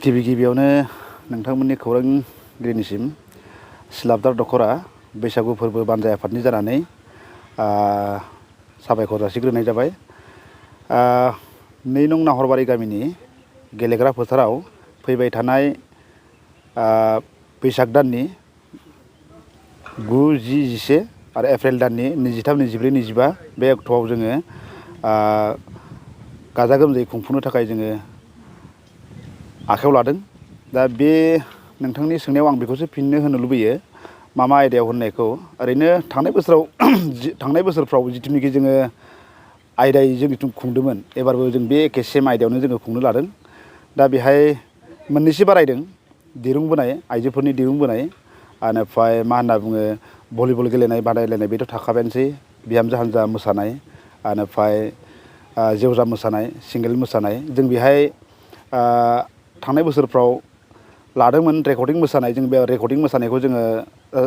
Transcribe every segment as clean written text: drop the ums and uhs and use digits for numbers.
गिबियावनो नोंथांमोननि खौरांगिरिनिसिम सिलाबदार दखरा बैसागु फोरबो बानजाय आफादनि जानानै साबायखर जासिग्रोनाय जाबाय। 2 नं नाहरबारि गामिनि गेलेग्रा फोथाराव फैबाय थानाय बैसाग दाननि 9, 10, 11 आरो एप्रिल दाननि 23, 24, 25 बे अक्ट'आव जोङो गाजा गोमजायै खुंफुंनो थाखाय जोङो आखायाव लादों। दा बे नोंथांनि सोंनायाव आं बेखौसो फिननो होनो लुबैयो मा आयदायाव होननायखौ। ओरैनो थांनाय बोसोरफ्राव जिथुनिखि जोङो आयदायै जों खुंदोंमोन, एबारबो जों बे एखे सेम आयदायावनो जोङो खुंनो लादों। दा बेहाय मोननैसो बारायदों, दिरुं बोनाय, आइजोफोरनि दिरुं बोनाय, ओमफ्राय मा होनना बुङो भलिबल गेलेनाय बादायलायनाय बेथ' थाखाबायानोसै, बिहामजो हान्जा मोसानाय, ओमफ्राय जेवजा मोसानाय, सिंगेल मोसानाय। जों बेहाय थांनाय बोसोरफ्राव लादोंमोन रेकर्डिं मोसानाय। जों बे रेकर्डिं मोसानायखौ जोङो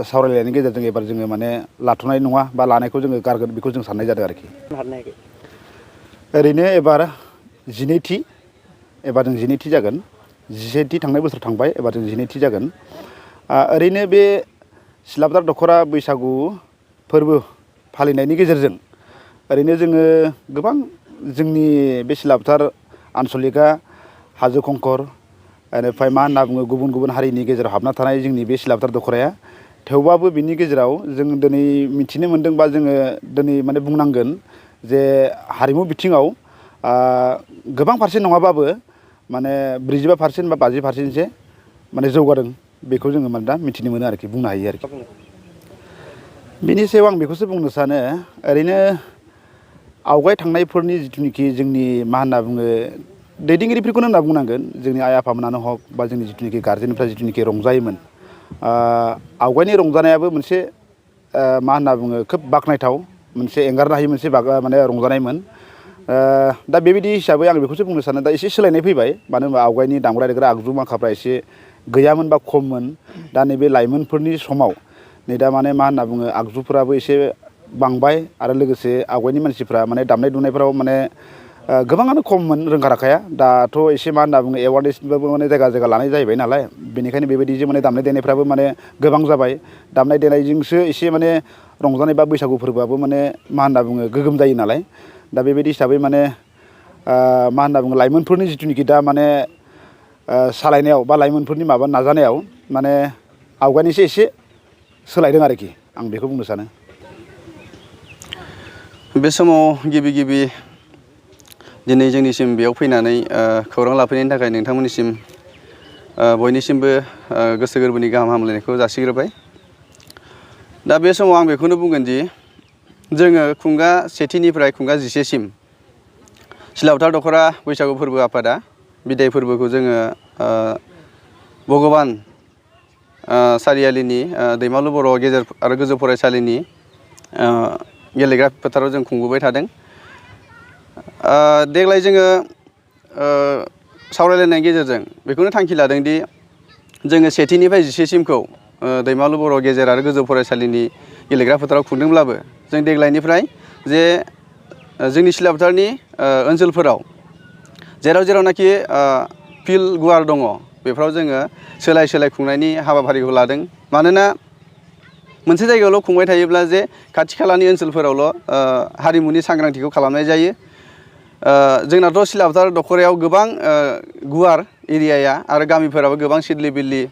सावरायलायनायनि गेजेरजों एबार जोङो माने लाथ'नाय नङा बा लानायखौ जोङो गारगोन बेखौ जों साननाय जादों आरोखि। ओरैनो एबार 12थि, एबार जों 12थि जागोन। 11थि थांनाय बोसोर थांबाय, एबार जों 12थि जागोन। ओरैनो बे सिलाबदार दखरा बैसागु फोरबो फालिनायनि गेजेरजों ओरैनो जोङो गोबां जोंनि बे सिलाबदार आन्सलिकआ हाजो खंखर, बेनिफ्राय मा होनना बुङो गुबुन गुबुन हारिनि गेजेराव हाबना थानाय जोंनि बे सिलाबदार दखराया, थेवबाबो बिनि गेजेराव जों दिनै मिथिनो मोन्दों बा जोङो दिनै माने बुंनांगोन जे हारिमु बिथिङाव गोबां पारसेन्ट नङाबाबो माने 45% बा 50%सो माने जौगादों। बेखौ जोङो माने दा मिथिनो मोनो आरोखि, बुंनो हायो आरोखि। बिनि सायाव आं बेखौसो बुंनो सानो, ओरैनो आवगाय थांनायफोरनि जिथुनिखि जोंनि मा होनना बुङो दैदेनगिरिफोरखौनो होनना बुंनांगोन, जोंनि आइ आफामोनानो हक बा जोंनि जिथुनिखि गारजेनफ्रा जिथुनिखि रंजायोमोन, आवगायनि रंजानायाबो मोनसे मा होनना बुङो खोब बाख्नायथाव, मोनसे एंगारनो हायै मोनसे माने रंजानायमोन। दा बेबायदि हिसाबै आं बेखौसो बुंनो सानो दा एसे सोलायनाय फैबाय। मानो होनबा आवगायनि दामग्रा देग्रा आगजु माखाफ्रा एसे गैयामोन बा खममोन। दा नैबे लाइमोनफोरनि समाव नै दा माने मा होनना बुङो आगजुफोराबो एसे बांबाय, आरो लोगोसे आवगायनि मानसिफ्रा माने दामनाय दुनायफ्राव माने गोबाङानो खममोन रोंखा राखाया। दाथ' एसे मा होनना बुङो एवारनेसनिबाबो माने जायगा जायगा लानाय जाहैबाय नालाय, बेनिखायनो बेबायदि माने दामनाय देनायफ्राबो माने गोबां जाबाय। दामनाय देनायजोंसो एसे माने रंजानाय बा बैसागु फोरबोआबो माने मा होनना बुङो गोगोम जायो नालाय। दा बेबायदि हिसाबै माने मा होनना बुङो लाइमोनफोरनि जिथुनिखि दा माने सालायनायाव बा लाइमोनफोरनि माबा नाजानायाव माने आवगायनिसो एसे सोलायदों आरोखि, आं बेखौ बुंनो सानो। बे समाव गिबि दिनै जोंनिसिम बेयाव फैनानै खौरां लाफैनायनि थाखाय नोंथांमोननिसिम बयनिसिमबो गोसो गोरबोनि गाहाम हामलायनायखौ जासिग्रोबाय। दा बे समाव आं बेखौनो बुंगोन दि जोङो खुंगा 1निफ्राय खुंगा 10सिम सिलाबदार दखरा बैसागु फोरबो आफादा बिदाय फोरबोखौ जोङो भगबान सारियालिनि दैमालु बर' गेजेर आरो गोजौ फरायसालिनि गेलेग्रा फोथाराव जों खुंबोबाय थादों। देग्लाय जोङो सावरायलायनायनि गेजेरजों बेखौनो थांखि लादों दि जोङो 1निफ्राय 10सिमखौ दैमालु बर' गेजेर आरो गोजौ फरायसालिनि गेलेग्रा फोथाराव खुंदोंब्लाबो जों देग्लायनिफ्राय जे जोंनि सिलाबदारनि ओनसोलफोराव जेरावनाखि फिल्ड गुवार दङ बेफोराव जोङो सोलाय खुंनायनि हाबाफारिखौ लादों। मानोना मोनसे जायगायावल' खुंबाय थायोब्ला जे खाथि खालानि ओनसोलफोरावल' हारिमुनि सांग्रांथिखौ खालामनाय जायो। जोंनाथ' सिलाबदार दखरायाव गोबां गुवार एरियाया आरो गामिफोराबो गोबां सिदलि बिदलि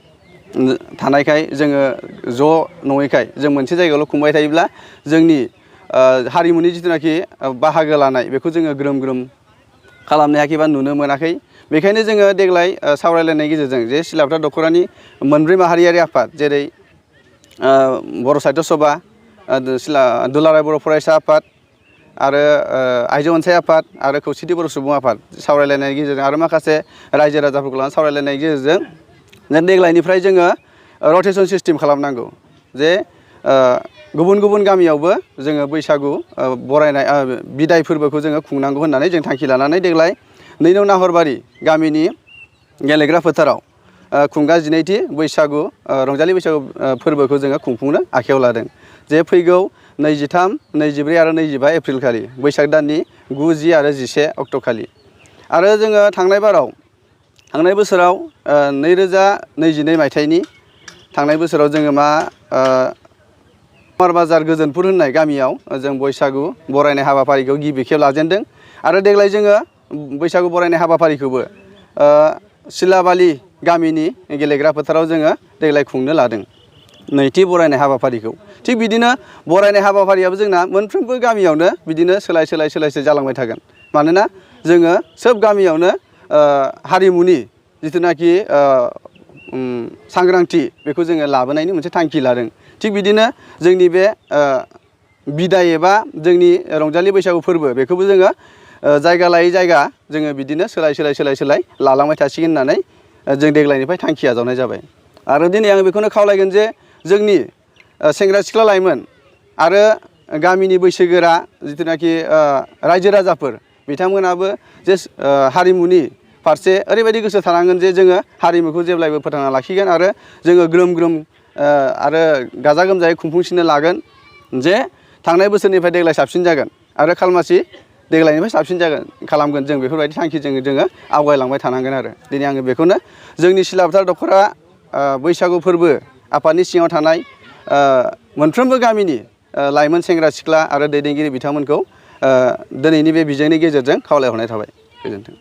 थानायखाय जोङो ज' नङैखाय जों मोनसे जायगायावल' खुंबाय थायोब्ला जोंनि हारिमुनि जिथुनाखि बाहागो लानाय बेखौ जोङो ग्रोम खालामनो हायाखै बा नुनो मोनाखै। बेखायनो जोङो देग्लाय सावरायलायनायनि गेजेरजों जे सिलाबदार दखरानि 4 माहारियारि आफाद जेरै बर' साहित्य सभा, दुलाराय बर' फरायसा आफाद आरो आइजो अनसाय आफाद आरो खौसेथि बर' सुबुं आफाद सावरायलायनायनि गेजेरजों आरो माखासे रायजो राजाफोरखौ लानानै सावरायलायनायनि गेजेरजों देग्लायनिफ्राय जोङो रटेसन सिस्टेम खालामनांगौ। जे गुबुन गामियावबो जोङो बैसागु बरायनाय बिदाय फोरबोखौ जोङो खुंनांगौ होननानै जों थांखि लानानै देग्लाय 2 नं नाहरबारि गामिनि गेलेग्रा फोथाराव खुंगा 12थि बैसागु रंजालि बैसागु फोरबोखौ जोङो खुंफुंनो आखायाव लादों। जे फैगौ 23, 24 आरो 25 एप्रिल खालि बैसाग दाननि 9, 10 आरो 11 अक्ट' खालि। आरो जोङो थांनाय बाराव थांनाय बोसोराव 2022 मायथाइनि थांनाय बोसोराव जोङो मा बाजार गोजोनपुर होननाय गामियाव जों बैसागु बरायनाय हाबाफारिखौ गिबि खेब लाजेनदों आरो देग्लाय जोङो बैसागु बरायनाय हाबाफारिखौबो सिलाबालि गामिनि गेलेग्रा फोथाराव जोङो देग्लाय खुंनो लादों नैथि बरायनाय हाबाफारिखौ। थिग बिदिनो बरायनाय हाबाफारियाबो जोंना मोनफ्रोमबो गामियावनो बिदिनो सोलाय जालांबाय थागोन। मानोना जोङो सोब गामियावनो हारिमुनि जिथुनाखि सांग्रांथि बेखौ जोङो लाबोनायनि मोनसे थांखि लादों। थिग बिदिनो जोंनि बे बिदाय एबा जोंनि रंजालि बैसागु फोरबो बेखौबो जोङो जायगा लायै जायगा जोङो बिदिनो सोलाय लालांबाय थासिगोन होननानै जों देग्लायनिफ्राय थांखि आजावनाय जाबाय। आरो दिनै आं बेखौनो खावलायगोन जे जोंनि सेंग्रा सिख्ला लाइमोन आरो गामिनि बैसोगोरा जिथुनाखि रायजो राजाफोर बिथांमोनाबो जे हारिमुनि फारसे ओरैबायदि गोसो थानांगोन जे जोङो हारिमुखौ जेब्लायबो फोथांना लाखिगोन आरो जोङो ग्रोम आरो गाजा गोमजायै खुंफुंसिननो लागोन जे थांनाय बोसोरनिफ्राय देग्लाय साबसिन जागोन आरो खालमासि देग्लायनिफ्राय साबसिन खालामगोन जों बेफोरबायदि थांखिजों जोङो आवगायलांबाय थानांगोन आरो दिनै आङो बेखौनो जोंनि सिलाफोथार दख'रा बैसागु फोरबो आफादनि सिङाव थानाय मोनफ्रोमबो गामिनि लाइमोन सेंग्रा सिख्ला आरो दैदेनगिरि बिथांमोनखौ दिनैनि बे बिजोंनि गेजेरजों खावलायहरनाय थाबाय। गोजोन्थों।